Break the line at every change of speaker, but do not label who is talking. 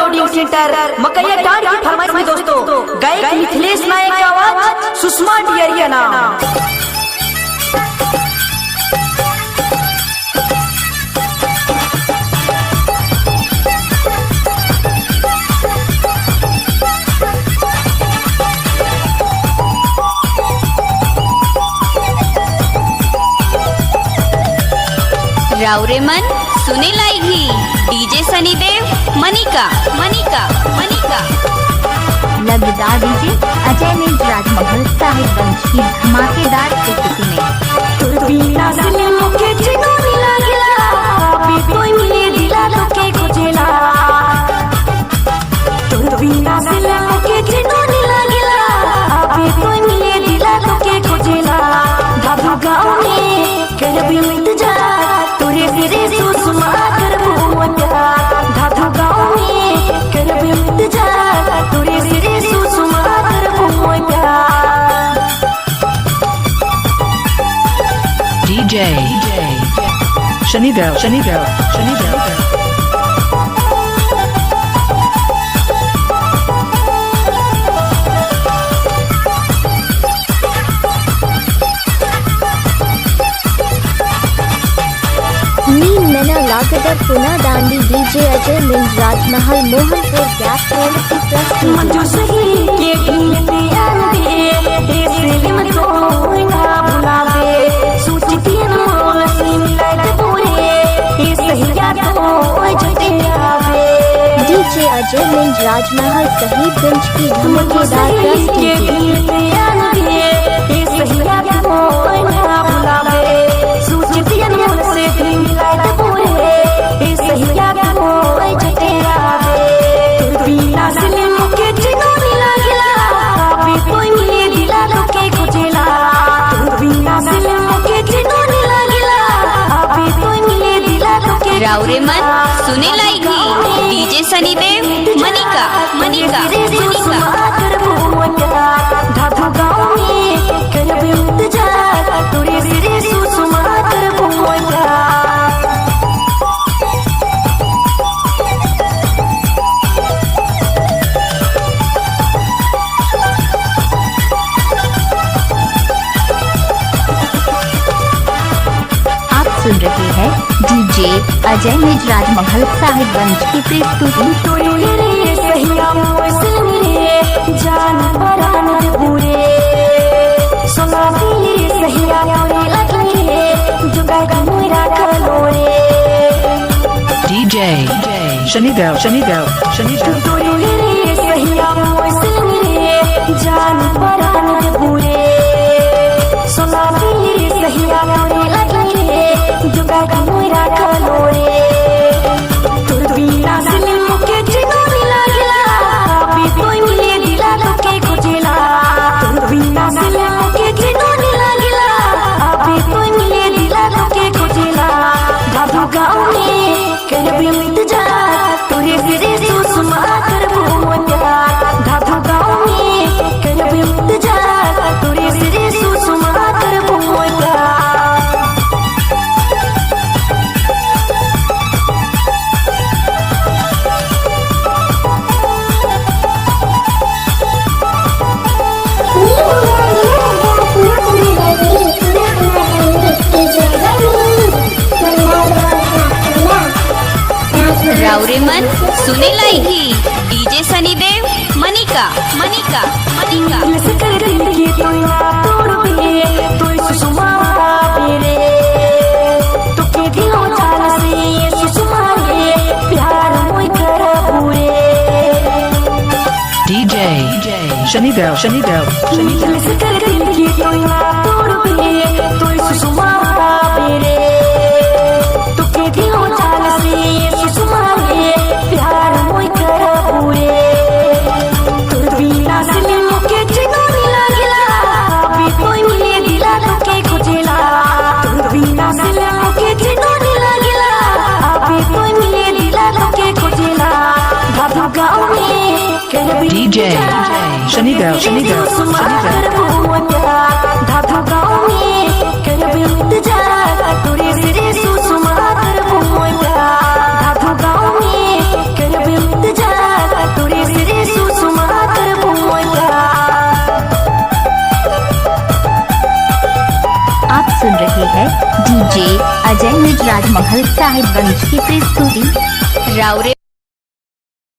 Recording centre मकैया टांड की फरमाइश में दोस्तों गायक मिथिलेश नायक की आवाज, सुषमा डियरिया नाम।
रावरे मन सुने लागी डीजे सनीदेव मनिका मनिका मनिका।
लगदा डीजे अजय ने राजमहल साहिबगंज की धमाकेदार प्रस्तुति में।
तोर बिना सिले मुके चिनोनी लागेला, अभी कोई मिले दिला लोके खोजेला। तोर बिना सिले मुके चिनोनी लागेला, अभी कोई मिले दिला लोके खोजेला। दादू गाँव में कर भी इंतजार, तोरे सिरे सुषमा कर प्यार। दादू गाँव में कर भी इंतजार, तोरे सिरे सुषमा कर प्यार।
DJ Shanidev Shanidev Shanidev।
नील मैना लागदर पुना दांडी डीजे अजय मिंज राजमहल मोहनपुर गैप रोड की प्रस्तुति।
मंजू सही के ढीलते आंदे, ए सिलिम तो ना भुलावे। सोचती न मोल से मिलाए पूरे, ए सहिया तो झटे आवे।
डीजे अजय मिंज राजमहल साहिबगंज की
मंजू
धमाकेदार
सही के
प्रस्तुति।
ढीलते आंदे, ए सहिया तो ना भुलावे। सोचती न मोल से मिलाए पूरे, ए सहिया तो झटे आवे। तोर बिना सिलिम के चिनोनी लागेला, अभी कोई मिले दिला लोके खोजेला। तोर बिना सिलिम के चिनोनी लागेला, अभी कोई मिले दिला लोके।
रावरे मन सुने लागी डीजे सनीदेव मनिका मनिका मनिका।
धाधु गाँव में करब इंतजार, तोरे सिरे सुषमा करबो प्यार।
आप सुन रहे हैं डीजे अजय मिंज राजमहल साहिबगंज की प्रस्तुति।
तोरे रे सहिया मोसिल रे जान परान दे पूरे, सोना दिल रे सहिया मोरे लगले जुगा के मोरा खलो रे।
DJ Shanidev Shanidev Shanidev।
तोरे रे सहिया मोसिल रे जान परान दे पूरे, सोना दिल रे सहिया मोरे लगले जुगा के मोरा खलो रे। तोर बिना सिलिम के चिनोनी लागेला, अभी कोई मिले दिला लोके खोजेला। तोर बिना सिलिम के चिनोनी लागेला, अभी कोई मिले दिला लोके खोजेला। दादू गाँव में करब इंतजार, तोरे सिरे सुषमा करबो प्यार। दादू गाँव में करब इंतजार, तोरे सिरे सुषमा करबो प्यार।
रावरे मन सुने लागी डीजे सनीदेव मनिका मनिका मनिका।
दिल से कर दिल की तो ना तोड़ बे, तो सुषमा मेरे तो के दिलो जान से ये सुषमा रे प्यार मोय कर पूरे।
DJ Shanidev Shanidev Shanidev।
दिल से कर दिल की तो ना तोड़ बे, तो सुषमा मेरे तो के दिलो जान से ये सुषमा रे प्यार मोय कर पूरे। तोर बिना सिलिम के चिनोनी लागेला, अभी कोई मिले दिला लोके खोजेला। तोर बिना सिलिम के चिनोनी लागेला, अभी कोई मिले दिला लोके खोजेला। दादू गाँव में करब
DJ Shanidev Shanidev Shanidev।
धाधु गाँव में करब इंतजार, तोरे सिरे सुषमा करबो प्यार। धाधु गाँव में करब इंतजार।
सुन रहे हैं डीजे अजय मिज राजमहल साहिबगंज की प्रस्तुति।
राउरे।